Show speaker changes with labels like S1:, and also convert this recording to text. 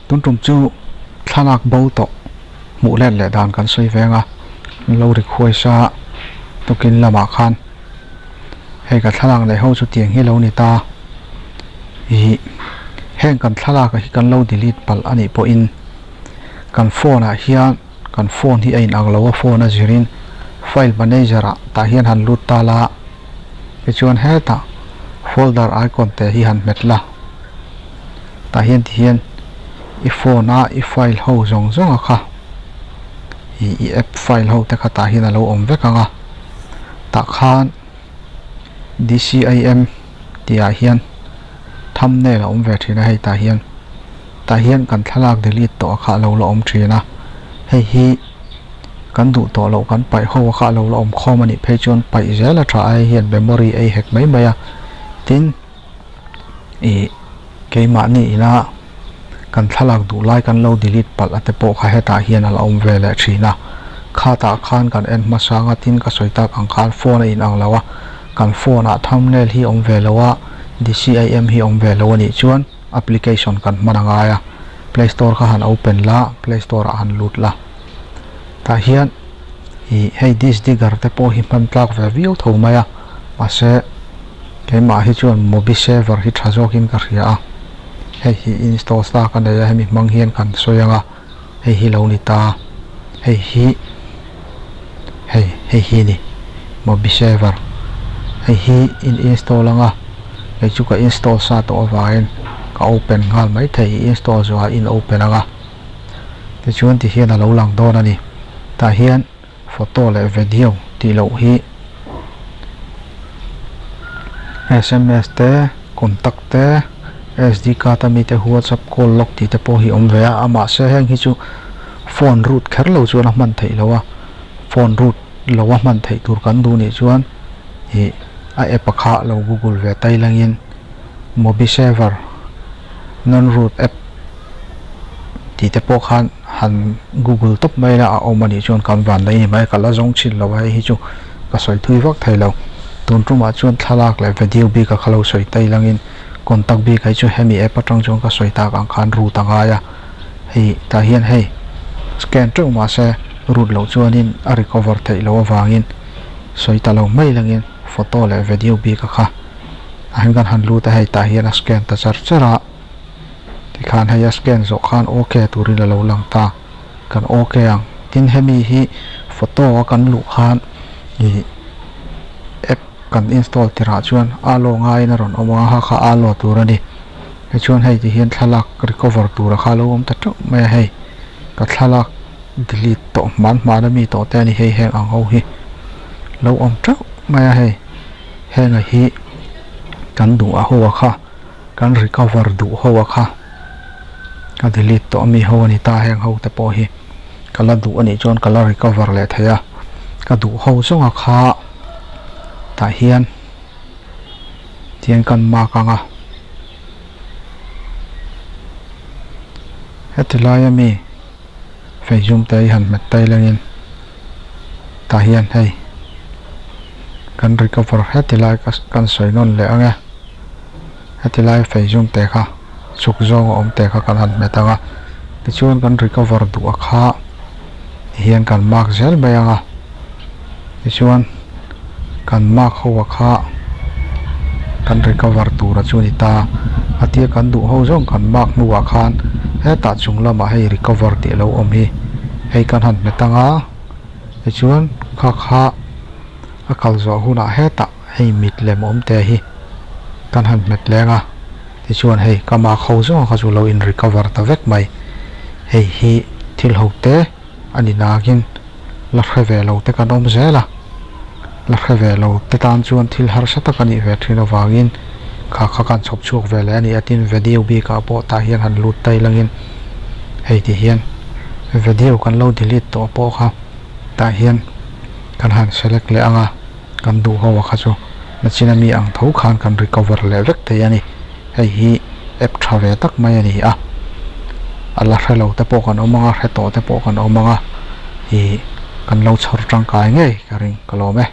S1: Tun tum chu thlalak bo tawh hmuh let leh dan kan sawi veng a, lo request a tukin lamah khan hei ka thlalak leh ho chu tiang hi lo ni ta ih heng kan thlalak ah hi kan lo delete palh a nih pawhin kan phone ah hian kan phone hi a inang lo a phone a zirin file manager ah tah hian han lut ta la tichuan hetah folder icon te hi han hmet la. Tah hian ti hian i phone a i file ho zawng zawng a kha ih i app file ho te kha tah hian a lo awm vek ang a tah khan D_C_I_M tih ah hian thumbnail a awm ve thin a hei tah hian tah hian kan thlalak delete tawh a kha a lo la awm thin a hei hi kan duh tawh loh kan paih ho a kha a lo la awm khawm a nih phei chuan paih zel a tha a hei hian memory ei hek mai mai a tin. Ih keimahni ina kan thlalak duh lai kan lo delete palh a te pawh kha hetah hian a la awm ve leh thin a khatah khan kan en hmasa anga tin ka sawi tak ang khan phone a inang lo a kan phone ah thumbnail hi awm ve lo a D_C_I_M hi awm ve lo a nih chuan application kan hman a ngai a play store kha han open la play store ah han lut la tah hian ih hei disk digger te pawh hi hman tlak ve viau tho mai a mahse. Keimah hi chuan Mobi Saver hi tha zawkin ka hria a, hei hi install sa ka nei a, hemi hmang hian kan sawi ang a, hei hi lo ni ta, hei hi hei hei hi ni Mobi Saver hei hi in install ang a, kei chu ka install sa tawh avangin ka open nghal mai thei, i install zawhah in open ang a, tichuan tihian a lo lang dawn a ni, tah hian. Photo leh video tih loh hi sms te contact te sd card a mite whatsapp call log tih te pawh hi awm ve a a mahse heng hi chu phone root kher lo chuan a hman theih loh a phone root lo a hman theih tur kan duh nih chuan ih a app a kha lo google ve tai langin mobisaver non root app tih te pawh khan han google tawp mai la a awm anih chuan kan van daih ni mai ka la zawng thin lo a hei hi chu ka sawi thui vak thei lo tun tumah chuan thlalak leh video bik a kha lo sawi ta ilangin contact bik hi chu hemi app atang chuan ka sawi tak ang khan root a ngai a hei tah hian hei scan teuh mahse root loh chuanin a recover theih loh avangin sawi ta lo mai langin photo leh video bik a kha a heng kan han lut a hei tah hian a scan ta char char a. Tikhan hei a scan zawh khan ok turin a lo lang ta, kan ok ang. Tin hemi hi photo a kan luh khan ih app kan install tirah chuan a law ngaiin a rawn awm ang a, ha kha a law tur a ni. Tichuan hei ti hian thlalak recover tura kha a lo awm ta teuh mai a hei, ka thlalak delete tawh hman hman a mi tawh te a ni hei heng ang ho hi lo awm teuh mai a hei, henga hi kan duh a ho a kha. Kan recover duh ho a kha ka delete tawh ami ho a ni ta heng ho te pawh hi ka la duh a nih chuan ka la recover leh thei a ka duh ho zawng a kha tah hian tiang kan mark ang a heti lai ami fei zum te hi han hmet tai langin tah hian hei kan recover heti lai kan sawi nawn leh ang e. Heti lai fei zum te kha chhuk zawng a awm te kha kan han hmet ang a tichuan kan recover duh a kha tihian kan mark zel mai ang a tichuan kan mark ho a kha kan recover tur a chu a ni ta a tia kan duh ho zawng kan mark hnuah khan hetah chung lamah hei recover tih a lo awm hi hei kan han hmet ang a tichuan kha kha a kal zawh hunah hetah hei mit lem awm te hi kan han hmet leng a tichuan hei ka mark ho zawng kha chu lo in recover ta vek mai hei hi thil ho te a ni nangin la hre ve lo te kan awm zel a la hre ve lo te tan chuan thil harsa tak a nih ve thin avangin kha kha kan chhawp chhuak ve leh a ni a tin video bikah pawh tah hian han lut ta ilangin hei ti hian video kan lo delete tawh pawh kha tah hian kan han select leh ang a. Kan duh ho a kha chu nachin ami ang tho khan kan recover leh vek thei a ni. Hei hi app tha ve tak mai a ni a. A la hre lo te pawh kan awm ang a, hre tawh te pawh kan awm ang a. Ih kan lo chhawr tangkai ngei ka ring ka lawm e.